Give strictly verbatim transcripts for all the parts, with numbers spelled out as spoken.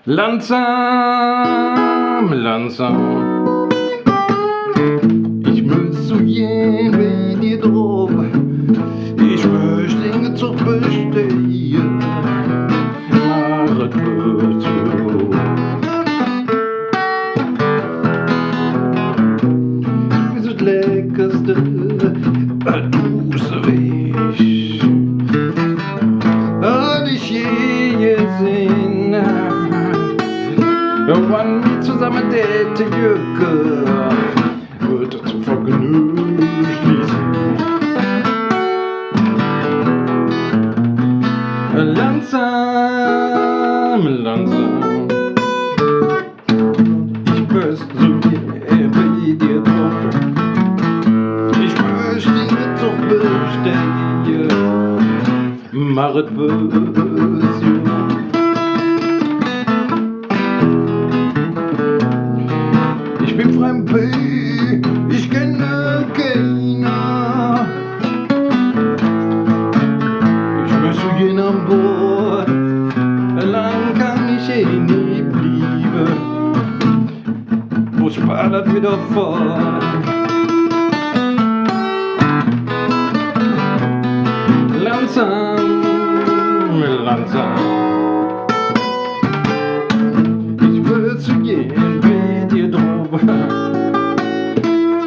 Langsam, langsam. Ich muss su gään bei dir drop. Ich möch der Zog besteige. Mach et kutt, jo. Bes et Leckerste, wat us erreich. Hatt ich je gesinn, wann mer zusamme däte jöcke, wöödt et su vergnüglich. Langsam, langsam. Ich möch su gään bei dir drop. Ich möch der Zog besteige. Mach et bes, jo. Ich ben fremd, ich kenne keiner. Ich möch su gään an Boot, lang kann ich hee nit blieve. Wo spart dat widder fort? Langsam, langsam. Ich wööd su gään bei dir drop.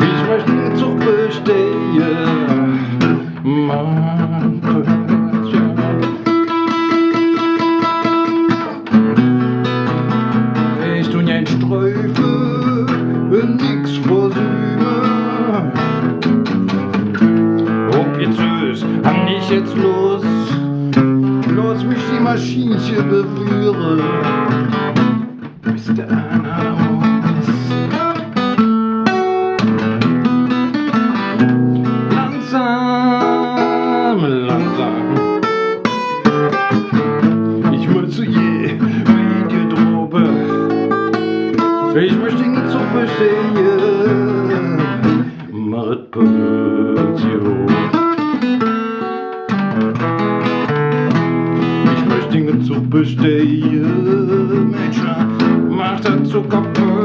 Ich möch der Zog besteige. Mann, ich dun jo nit sträufe un nix versüme. Hopp, jetz los, kann ich jetz los? Loss mich die Maschinche berühre. Bes de Ananas. Langsam, langsam. Ich möch su gään bei dir drop. Ich möch der Zog besteige. Mach et kutt, jo. Ich möch der Zog besteige, Mädche, mach der Zog kapodd.